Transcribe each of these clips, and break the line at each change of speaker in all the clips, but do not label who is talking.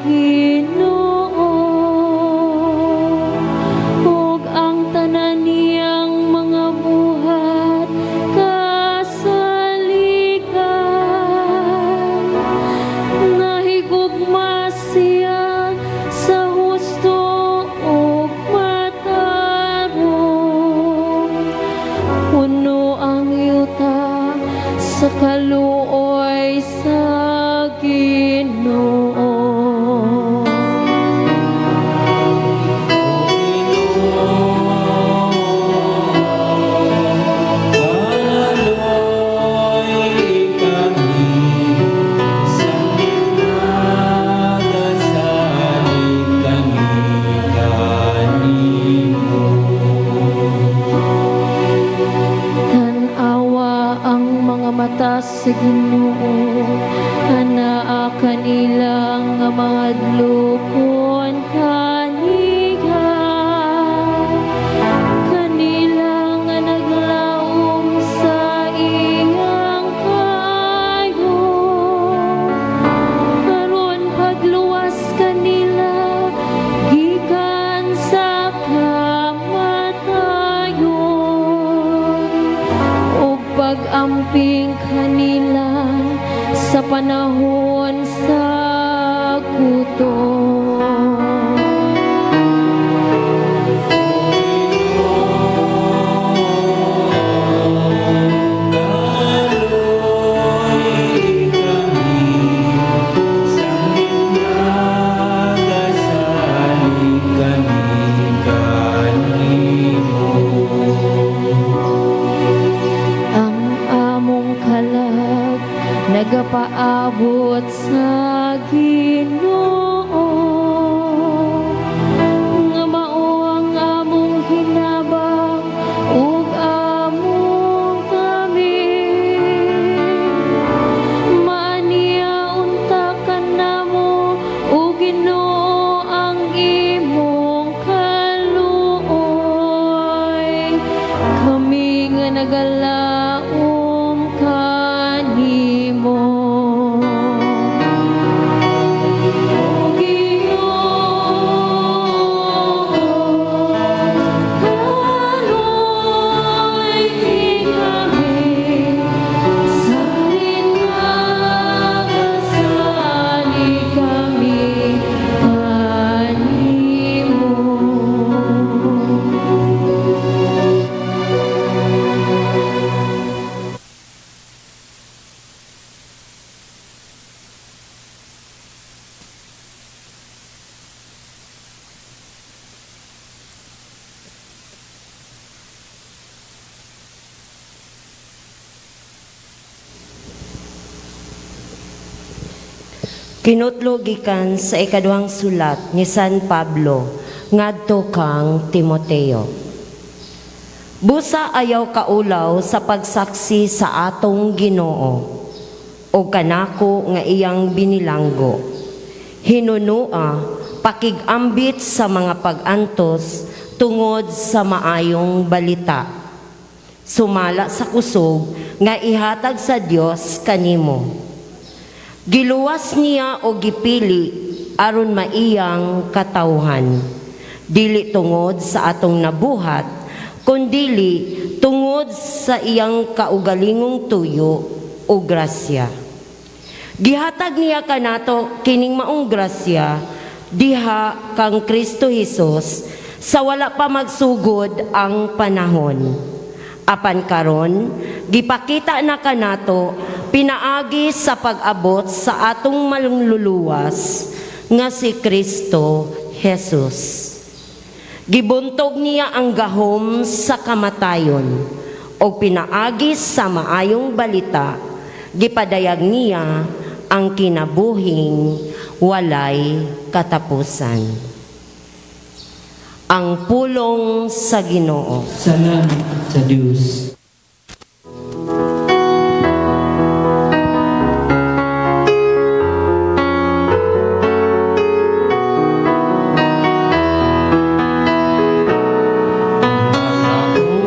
Ginoo ug ang tanan niyang mga buhat kasaligan. Nahigugma siya sa husto ug matarong. Puno ang yuta sa kaluoy sa Ginoo.
Kaloy kami sa nagasalig kami kanimo.
Tan-awa ang mga mata sa Ginoo anaa kanila nga mahadlokon kaniya, kanila nga naglaom sa iyang kaayo, aron pagluwas kanila gikan sa kamatayon ug pag-amping kanila sa panahon sa gutom.
Kaloy kami sa nagasalig kami kanimo.
Ang among kalag nagapaabot sa Ginoo nga mao ang among hinabang ug among taming. Maaniya unta kanamo, o Ginoo, ang imong kaluoy, kami nga nagalaom kanimo. O Ginoo, kaloy kami sa nagasalig kami kanimo.
Kinutlo gikan sa ikaduhang sulat ni San Pablo ngadto kang Timoteo. Busa ayaw kaulaw sa pagsaksi sa atong Ginoo o kanako nga iyang binilanggo. Hinunua pakigambit sa mga pag-antos tungod sa maayong balita. Sumala sa kusog nga ihatag sa Dios kanimo. Giluwas niya o gipili aron maiyang katawhan. Dili tungod sa atong nabuhat, kundili tungod sa iyang kaugalingong tuyo o grasya. Gihatag niya kanato kining maong grasya diha kang Kristo Hesus sa wala pa magsugod ang panahon. Apan karon gipakita na kanato pinaagi sa pag-abot sa atong manluluwas nga si Kristo Jesus. Gibuntog niya ang gahom sa kamatayon o pinaagi sa maayong balita, gipadayag niya ang kinabuhing walay katapusan. Ang pulong sa Ginoo.
Salamat sa Dios.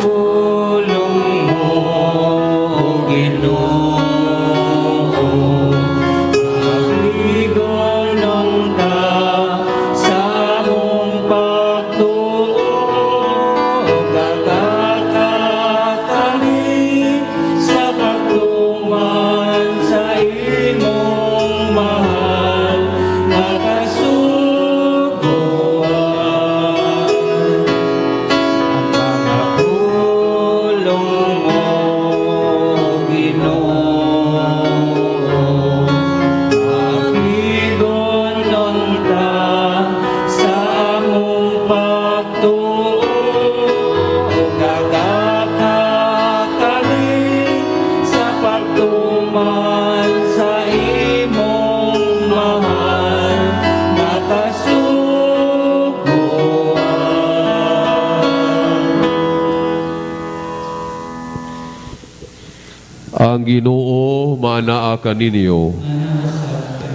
Pulong mo, Ginoo, kabligon ng.
Ang Ginoo maanaa kaninyo.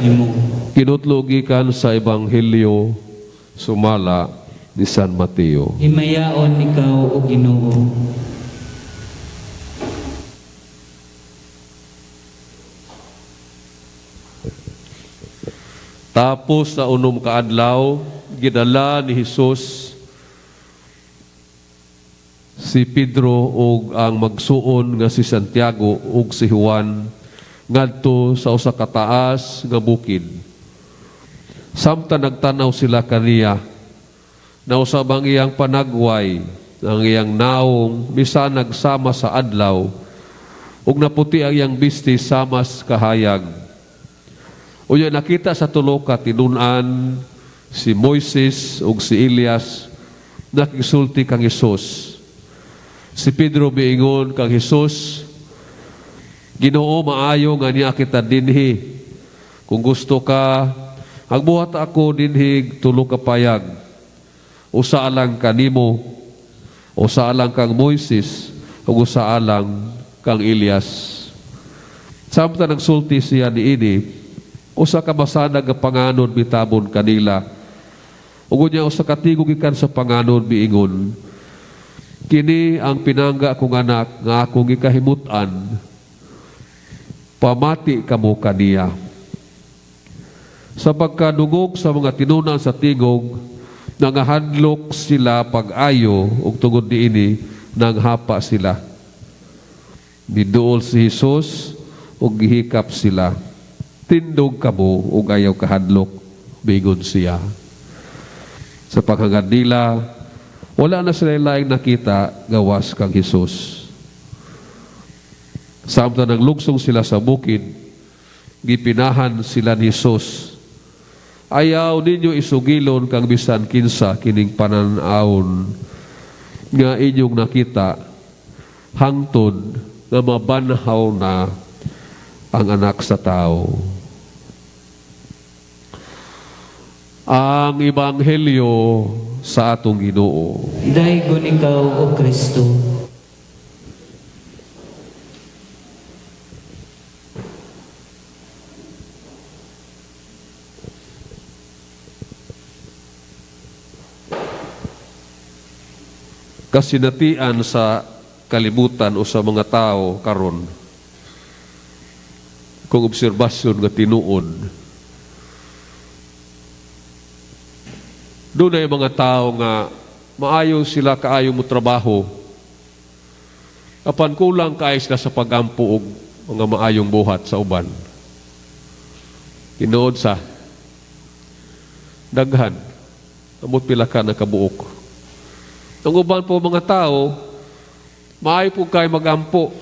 Nimo.
Kinutlo gikan sa Ebanghelyo sumala ni San Mateo.
Himayaon ikaw, O Ginoo.
Tapos sa 6 ka adlaw, gidala ni Hesus si Pedro ug ang magsuon nga si Santiago ug si Juan ngadto sa usa ka taas nga bukid. Samtang nagtanaw sila kaniya, nausab ang iyang panagway, ang iyang naong misanag sama sa adlaw, ug naputi ang iyang bisti samas kahayag. Unya nakita sa tulo ka tinun-an si Moises ug si Elias nakisulti kang Hesus. Si Pedro miingon kang Hesus, "Ginoo, maayo nga niya kita dinhi. Kung gusto ka, agbuhat ako dinhi tulo ka payag. Usa alang kanimo, usa alang kang Moises, ug usa alang kang Elias." Samtang nagsulti siya niini, usa ka masanag nga panganod mitabon kanila. Ug unya usa ka tingog gikan sa panganod miingon, "Kini ang pinangga kong anak nga akong gikahimut-an. Pamati kamo kaniya." Sa pagkadungog sa mga tinunan sa tingog, nangahadlok sila pag-ayo ug tungod niini nanghapa sila. Niduol si Hesus ug gihikap sila. "Tindog kamo ug ayaw kahadlok," miingon siya. Sa paghangad nila, wala na sila laing nakita gawas kang Hesus. Samtang naglugsong sila sa bukid, gipinahan sila ni Hesus. "Ayaw ninyo isugilon kang bisan kinsa kining panan-awon nga inyong nakita hangtod nga mabanhaw na ang Anak sa Tao." Ang Ebanghelyo sa atong Ginoo.
Daygon ikaw, O Kristo.
Kasinatian sa kalibutan o sa mga tao karon, kung obserbasyon nga tinuod, dunay mga tao nga maayo sila kaayo mo trabaho, apan kulang kaayo sila sa pagampo og mga maayong buhat sa uban. Tinuod sa daghan, amot pila ka nakabuok. Ang uban po mga tao, maayo po kayo magampo.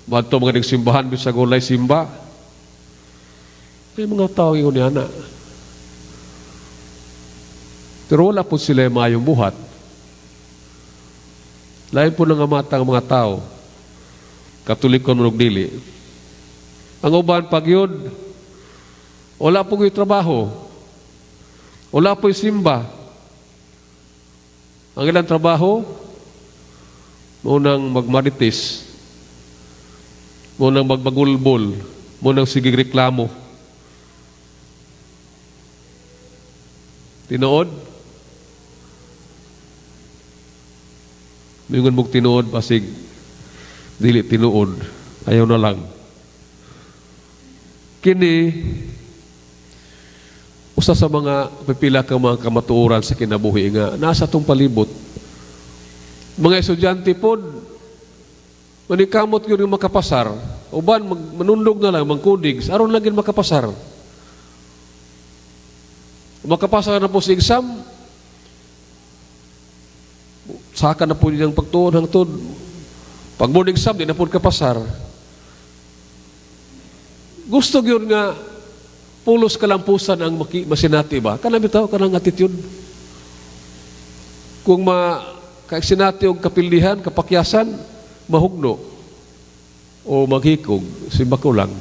Madto mga nagsimbahan, bisag walay simba. May mga tao ingon niya na. Pero wala po sila maayong buhat. Lain po nga mata ang mga tao, Katoliko man og dili. Ang uban pag yun, wala po yung trabaho. Wala po yung simba. Ang ilang trabaho, munang magmarites, munang magbagulbol, munang sige reklamo. Tinuod? Mingon mong tinuod, basig dili tinuod. Ayaw na lang. Kini, usa sa mga pipila ka mga kamatuoran sa kinabuhi nga nasa tong palibot. Mga estudyante pod, manikamot yun yung makapasar. Uban, manundog na lang, mangkudig, aron lang yun makapasar. Makapasar na po sa exam, saka na po niyang pagtuon hangtod. Pag board exam, di na po kapasar. Gusto yun nga, pulos kalampusan ang masinati ba? Kanang bitaw, kanang attitude. Kung kasinati og kapildihan, kapakyasan, mahugno o maghikog, simba ko lang.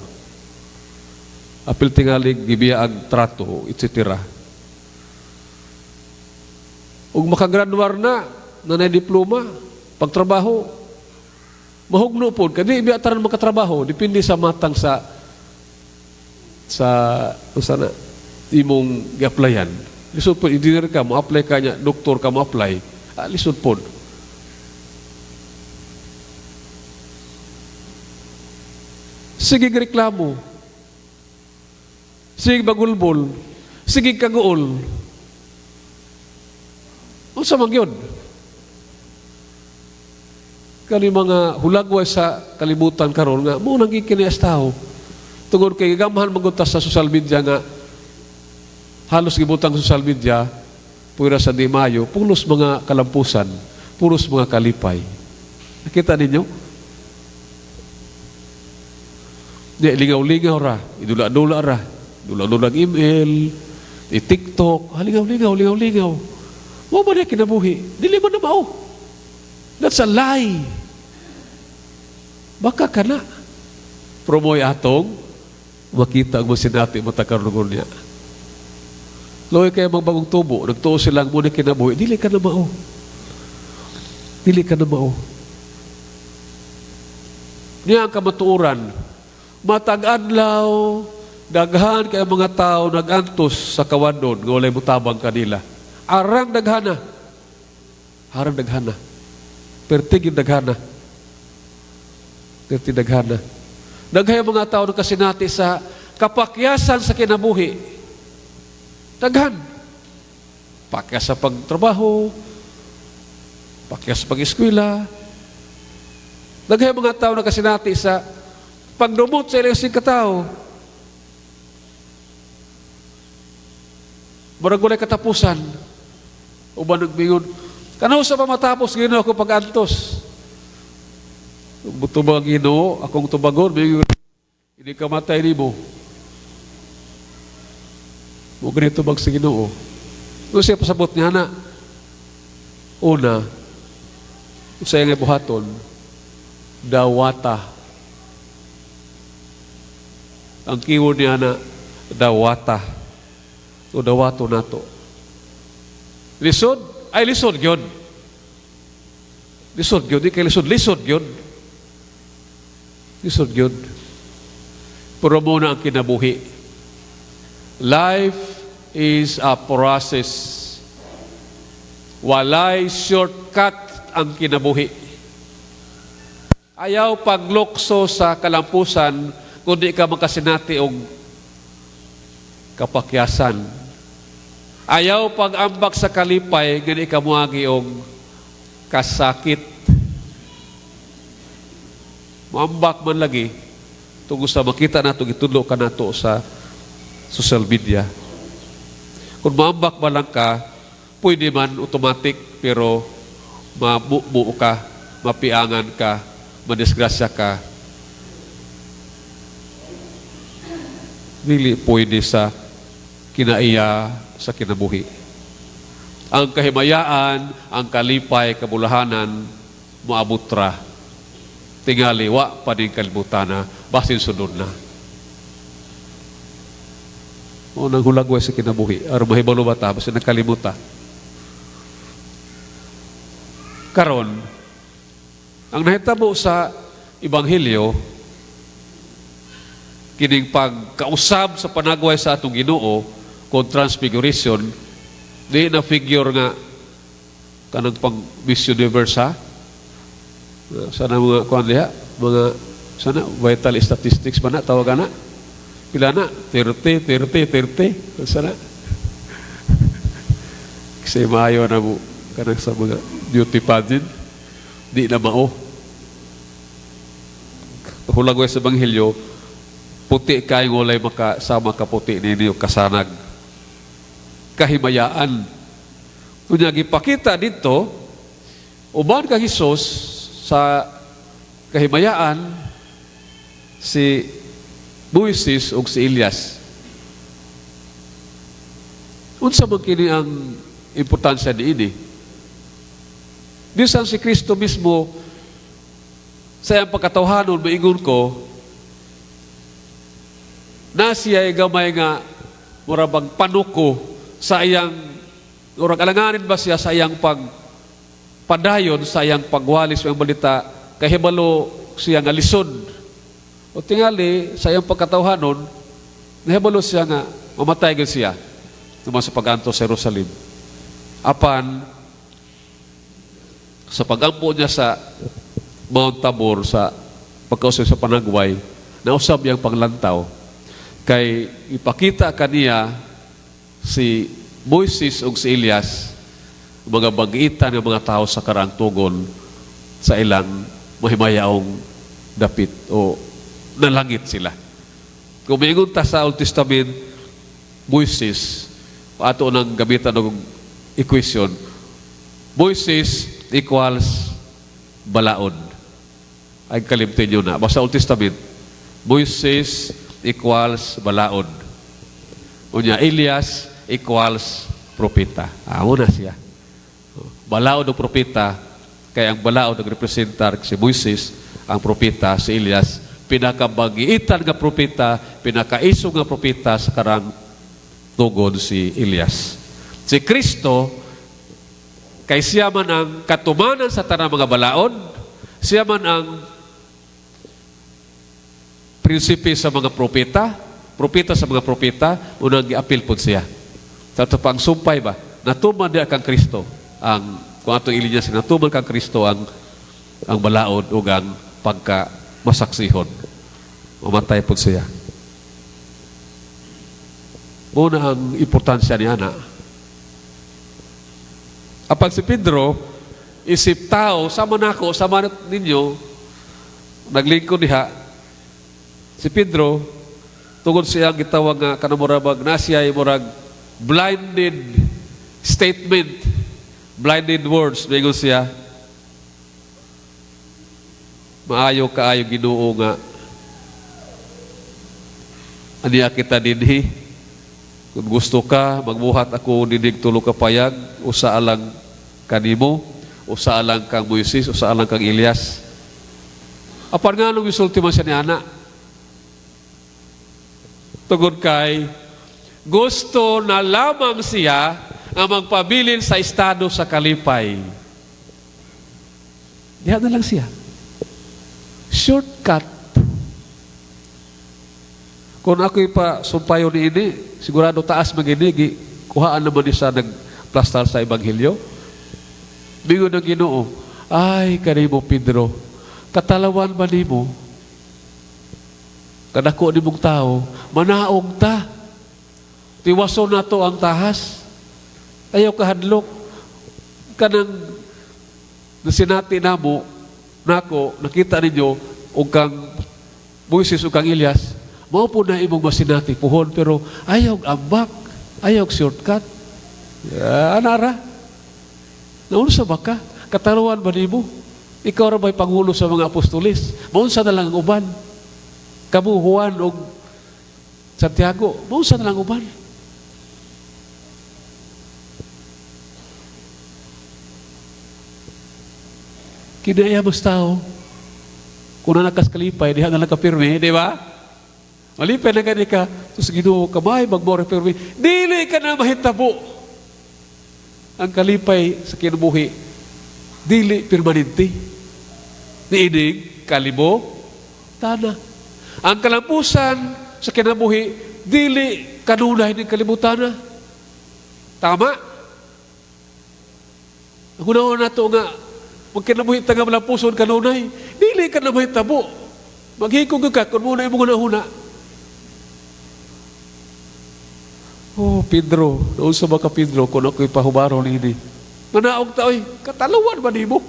Apil tingalig, gibiyaag trato, etc. Ug makagraduar na, na nay diploma, pagtrabaho, Mahugno pod kay di biya tanan makatrabaho, depende sa matang sa unsa na imong gi-applyan. Lisod pod engineer ka, mo apply ka niya, doktor ka mo apply, lisod pod. Sige reklamo. Sige bagulbol. Sige kaguol. Unsa man gyud? Kani mga hulagway sa kalibutan karon nga mo nang kini as tao. Tungod kay gigamhan man gud ta sa social media nga halos gibutang social media puwera sa di mayo, pulos mga kalampusan, pulos mga kalipay. Nakita ninyo? Di, lingaw-lingaw ra, idula-dula ra, dula-dula ang email, i-TikTok, lingaw-lingaw, lingaw-lingaw. Mo ba niya kinabuhi? Dili man na mao. That's a lie. Baka ka na. Promoy atong makita ang masinati matakaroon niya. Loy kaya mga bagong tubo, nagtuo silang muna kinabuhi, dili ka na mao. Dili ka na mao. Niya ang kamatuoran, matag adlaw, daghan kay mga tao nagantos sa kawadon nga walay mutabang kanila. Arang daghana. Arang daghana. Pertigin daghana. Perti daghana. Daghay ang mga tao nagkasinati sa kapakyasan sa kinabuhi. Daghan. Pakyas sa pagtrabaho, pakyas sa pag-eskwela. Daghay ang mga tao nagkasinati sa pagdumot sa ilang katao. Murag walay katapusan. Uban nagmingon, kano sa pa matapos Ginoo ako pag-antos? Tubag Ginoo, akong tubagon, mingon, hindi ka matay nimo. Mo ganito bag sa Ginoo. Kung siya pasabot niya na, una, sa iyang buhaton, dawata. Ang keyword niya na, dawata. O dawato nato. Lisod? Ay, lisod yun. Lisod yun. Di kay lisod. Lisod yun. Lisod yun. Pero muna ang kinabuhi. Life is a process. Walay shortcut ang kinabuhi. Ayaw paglukso sa kalampusan kundi ka makasinati og kapakyasan. Ayaw pag-ambak sa kalipay gani ka moagi og kasakit. Moambak man lagi tungod sa makita nato gitudlo ka nato sa social media. Kung moambak man lang ka, pwede man automatic pero mabuo ka, mapiangan ka, madisgrasya ka. Dili pwede sa kinaiya sa kinabuhi. Ang kahimayaan, ang kalipay, kabulahanan, moabot ra. Tingali, wa pa din kalibutana, basin sunod na. O nang hulagway sa kinabuhi, aron mahibalo ba ta, basin nakalimuta. Karon, ang nahitabo sa Ebanghelyo, kining pagkausab sa panagway sa atong Ginoo kon transfiguration, di na figure nga kanang pang Miss Universe, ha? Sana mga kuan diha, mga sana vital statistics ba na tawag na? Pila na? 30, 30, 30. Sana. Kasi maayo na mo kanang sa mga beauty pageant, di na mao. Hulagway sa Ebanghelyo, puti kay walay makasama kaputi ninyo kasanag. Kahimayaan. Kunya gipakita dito, uban kang Hesus sa kahimayaan si Moises ug si Elias. Unsa man kini ang importansya niini? Bisan si Kristo mismo sa iyang pagkatawhanon maingon ko na siya ay gamay nga mura bang panuko sa iyang murag alanganin ba siya sa iyang pagpadayon sa iyang pagwali sa iyang balita kahibalo siya nga lisod. O tingali sa iyang pagkatawhanon, nahibalo siya nga mamatay gyud siya tungod sa pag-antos sa Jerusalem. Apan sa pagampo niya sa Mount Tabor, sa pagkausap sa panagway, nausab iyang panglantaw kay ipakita kaniya si Moises ug si Elias, mga bagitan ng mga tao sa karaang tugon sa ilang mahimayaong dapit o nalangit sila. Kung maingon ta sa Old Testament, Moises, ato nang gamitan og equation, Moises equals balaod. Ay kalimtin nyo na. Basta Old Testament, Moises equals balaod. Unya, Elias equals propeta. Ah, na siya. Balaod o propeta, kaya ang balaod nagrepresentar si Moises, ang propeta si Elias, pinakabagiitan nga propeta, pinakaiso nga propeta sa karang tugon si Elias. Si Kristo, kay siya man ang katumanan sa tanang mga balaod, siya man ang prinsipe sa mga propeta, propeta sa mga propeta, unang giapil po siya. Sa ato pa ang sumpay ba, natuman diya kang Kristo, ang kung atong ilinya siya, natuman kang Kristo ang balaod ug ang pagka masaksihon. Mamatay po siya. Muna ang importansya ni ana. Apan si Pedro, isip tao, sama nako, sama ninyo, naglingkod diha, si Pedro, tungod siya ang gitawag nga kanamurabag na siya ay murag blinded statement, blinded words, mingon siya, "Maayo kaayo, Ginoo, nga aniya kita dinhi. Kung gusto ka, magbuhat ako dinhig tulo ka payag, usa alang kanimo, usa alang kang Moises, usa alang kang Elias." Apan nga nung isulti man siya ni ana? Tungod kay gusto na lamang siya ang magpabilin sa estado sa kalipay. Diha na lang siya. Shortcut. Kung ako'y pa sumpayo ni ini, sigurado taas magini, kuhaan naman ni sa nagplastar sa Ebanghelyo. Mingon ng Ginoo, "Ay, kanimo Pedro, katalawan ba nimo? Kadako nimong tao, manaog ta. Tiwason na to ang tahas. Ayaw kahadlok." Kanang nasinati namo, nako, nakita ninyo, og kang Moises ug kang Elias, mao po na imong masinati puhon, pero ayaw ambak, ayaw shortcut. Ya, anara. Naunsa ba ka? Katalawan ba nimo? Ikaw ra ba'y pangulo sa mga apostoles? Maunsa na lang ang uban. Kamo Juan og Santiago, maunsa na lang ang uban. Kinaya mas tao. Kung na nakas kalipay, diha na lang ka pirmi, di ba? Malipay na gani ka, tapos Ginoo, kamay, magmore pirmi. Dili ka na mahitabo. Ang kalipay sa kinabuhi, dili permanente. Niinig, kalibo, tana. Ang kalampusan sa kinabuhi, dili kanunay ng kalibutan na. Tama? Ang una na to nga, magkinabuhi ta nga malampuson kanunay, dili ka na mahitabo. Maghikog ka kung muna imong hunahuna. Oh, Pedro, naunsa ba ka, Pedro, kung ako'y pahubaron ini? Manaog ta, oy, katalawan ba nimo?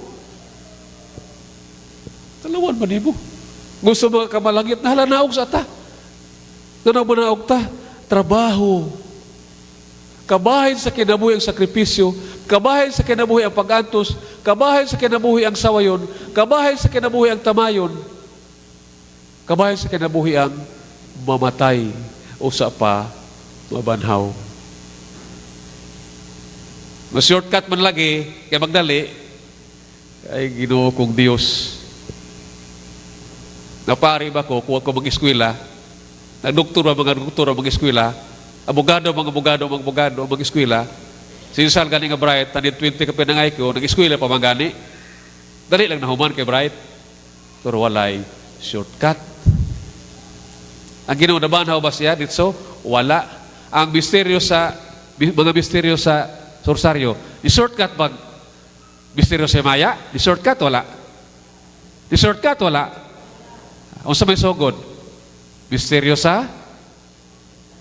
Talawan ba nimo? Gusto mga kamalangit, nahala naog sa ta. Nanaog manaog ta, trabaho. Kabahin sa kinabuhi ang sakripisyo, kabahin sa kinabuhi ang pag-antos, kabahin sa kinabuhi ang sawayon, kabahin sa kinabuhi ang tamayon, kabahin sa kinabuhi ang mamatay usa pa mabanhaw. Mas shortcut man lagi, kay magdali, ay Ginoo kong Dios. Napari ba ko, kuha ko mag-eskwela, nagdoktor ba mga doktor ang mag-eskwela, abogado mga abogado mga abogado ang mag-eskwela, sinsal gani nga bright, tanid 20 ka pinangay ko, nag-eskwela pa man gani. Dali lang nahuman kay bright. Pero walay shortcut. Ang Ginoo, nabanhaw ba siya dito? Wala. Ang misteryo sa mga misteryo sa Rosaryo, di shortcut bag misteryo sa Maya? Di shortcut, wala. Di shortcut, wala. Unsa may sugod? Misteryo sa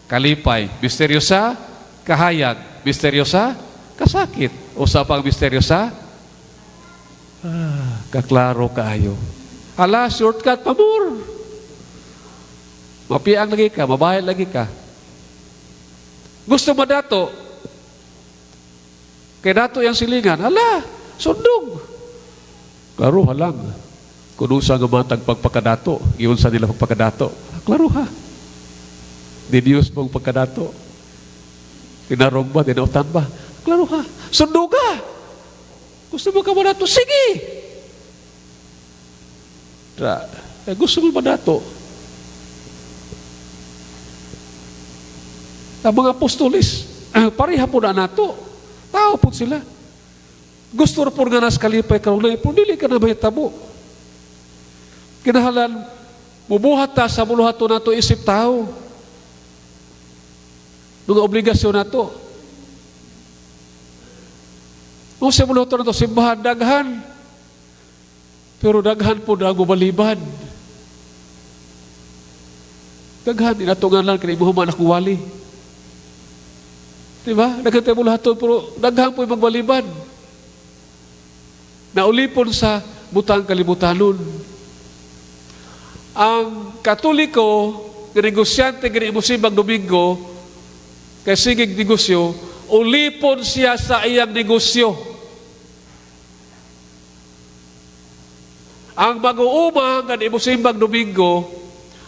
kalipay, misteryo sa kahayag, misteryo sa kasakit. Usa pang misteryo sa kaklaro kaayo. Ala, shortcut pa more. Mapiang lagi ka, mabahay lagi ka. Gusto mo dato? Kay dato yung silingan, ala, sundog. Klaro ha lang. Kung unsa nga matag pagpakadato, giunsa nila pagpakadato. Klaro ha. Di Diyos mong pagkadato. Tinarong ba, tinautan ba? Klaro ha. Sundog ka. Gusto mo ka madato? Sige! Tra, eh, gusto mo madato? Ang mga apostolis, pareha po na nato. Tao po sila. Gusto po nga nas kalipay karon po dili ka na mahitabo. Kinahalan, mubuhat ta sa buluhaton nato isip tao. Mga obligasyon nato. Kung sa buluhaton nato simbahan, daghan. Pero daghan po na ang mabaliban. Daghan, inatungan lang, kaya imuhuman akong wali. Di ba? Daghan tayo buluhaton, pero daghan po yung magbaliban. Naulipon sa butang kalibutanon. Ang Katoliko, nga negosyante, nga simbang Domingo, kay sigig negosyo, ulipon siya sa iyang negosyo. Ang mag-uuma nga simbang Domingo,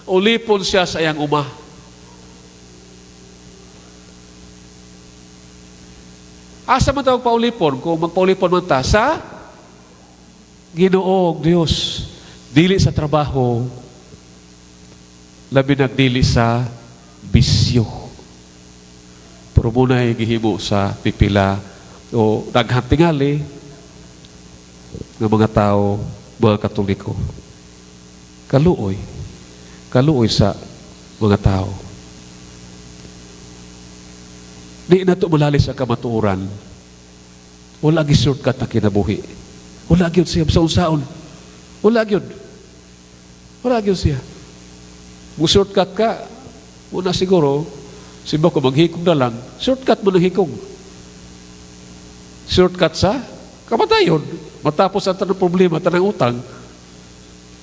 ulipon siya sa iyang uma. Asa man tawag paulipon? Kung magpaulipon man ta sa Ginoong Dios, dili sa trabaho, labi nagdili sa bisyo. Pero muna'y gihimo sa pipila o daghang tingali ng mga tao, mga Katoliko. Kaluoy. Kaluoy sa mga tao. Di na ito malali sa kamatuoran. Wala gi shortcut na kinabuhi. Wala gyud siya sa unsaon. Wala gyud. Wala gyud siya. Mo shortcut ka, una siguro, siba ko maghikog na lang, shortcut mo ng hikog. Shortcut sa kamatayon. Matapos ang tanang problema, tanang utang.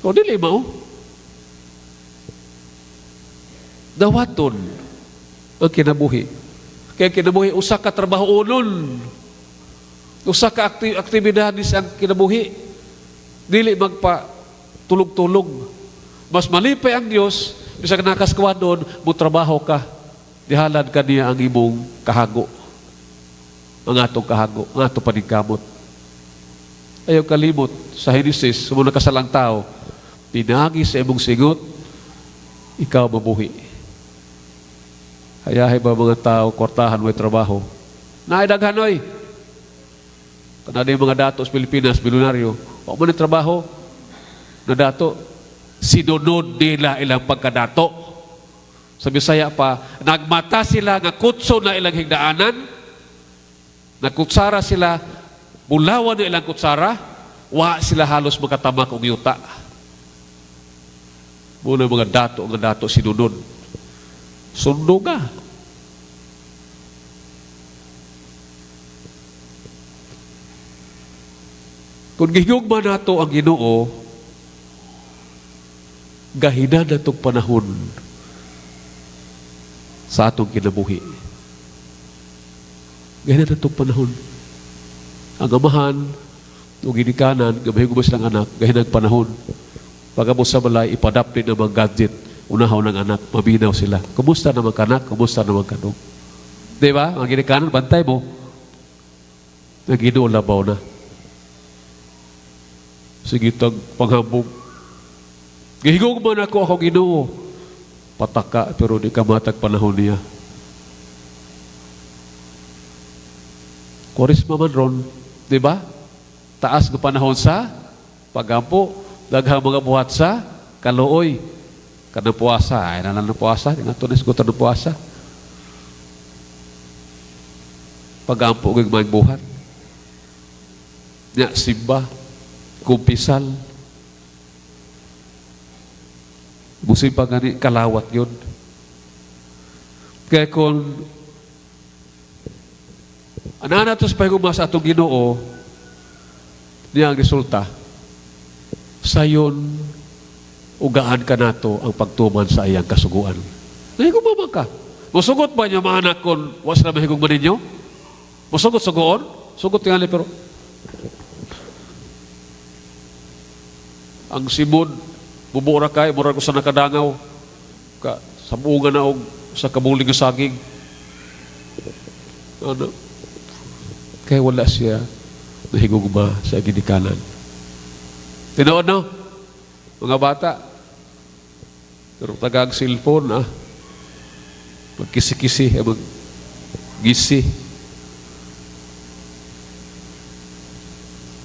O dili mao. Dawaton ang kinabuhi. Kaya kinabuhi, usa ka trabaho unon. Usa ka aktibidad ni ang kinabuhi. Dili magpa tulog-tulog. Mas malipay ang Dios bisag nakaskwadon, mo trabaho ka. Dihalad ka niya ang imong kahago. Ang atong kahago, ang atong paningkamot. Ayaw kalimot sa Genesis, sumuna kasalang tao, pinagi sa imong singot, ikaw mabuhi. Hayahay ba mga tao, kwartahan mo trabaho? Naidaghan oy. Kanada yung mga dato sa Pilipinas, milyonaryo, wa mo ni trabaho na dato, sinunod nila ilang pagkadato. Sa Bisaya pa, nagmata sila nga kutso na ilang higdaanan, nagkutsara sila, bulawan na ilang kutsara, wa sila halos makatamak og yuta. Muna mga dato nga dato sinunod. Sundo ka. Kung gihugma nato ang Ginoo, gahinan natong panahon sa atong kinabuhi. Gahinan natong panahon. Ang amahan o ginikanan, gamahiguma silang anak, gahinan panahon. Pagabot sa balay, ipadapli ng mga gadget, unahaw ng anak, mabinaw sila. Kumusta naman kanak? Kumusta naman kanong? Di ba? Ang ginikanan, bantay mo. Ang Ginoo labaw na. Sige, tag panghambog. Gihigog man ako ako Ginoo. Pataka, pero di ka matag panahon niya. Kwaresma man ron, di ba? Taas ng panahon sa pagampo. Daghang mga buhat sa kaluoy. Kanang puasa, ay nanan ng puasa, nato na sigutan ng puasa. Pag-ampo og maayong buhat. Nya simba, kumpisal. Musimba gani kalawat yun. Kaya kung anana to sa pahigugma sa atong Ginoo, niya ang resulta, sayon ugaan ka nato ang pagtuman sa iyang kasuguan. Nahigugma man ka. Musugot ba niyo mga anak kung wa sila mahigugma ninyo? Musugot sugoon? Sugot tingali pero ang simod bubura kay murag ko sa nakadangaw ka sabugan na og sa kabulig nga saging, ano kaya wala siya nahigugma sa ginikanan. Tinuod, no, mga bata? Pero tagag cellphone, ah, magkisi-kisi, eh, maggisi.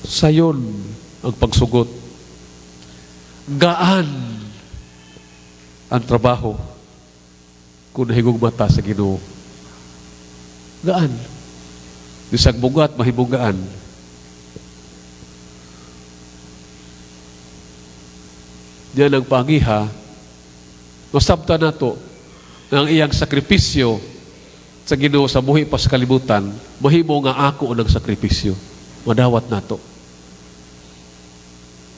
Sayon ang pagsugot, gaan ang trabaho kung nahigugma ta sa Ginoo. Gaan. Bisag bugat, mahimong gaan. Yan ang pangiha, masabta nato na ang iyang sakripisyo sa Ginoo sa buhi pa sa kalibutan, mahimo nga ako ng sakripisyo. Madawat nato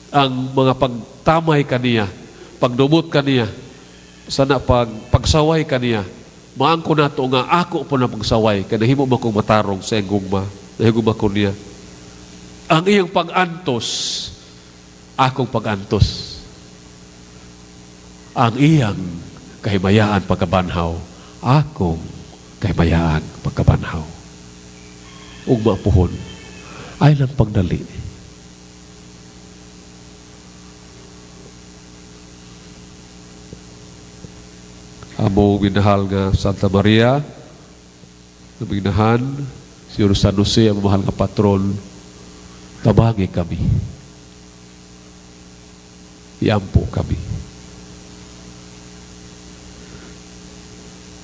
ang mga pagtamay kaniya, pagdumot kaniya, sana pagsaway kaniya, maangko nato nga ako po na pagsaway, kay nahimo man kong matarong sa iyang gugma, nahigugma ko niya. Ang iyang pag-antos, akong pag-antos. Ang iyang kahimayaan pagkabanhaw, akong kahimayaan pagkabanhaw. Ugma puhon, ay lang pagdali. Among minahal nga Santa Maria, na si San Jose, ang mahal nga patron, tabangi kami. Iampo kami.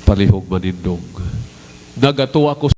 Palihog manindog. Nagatuwa ko.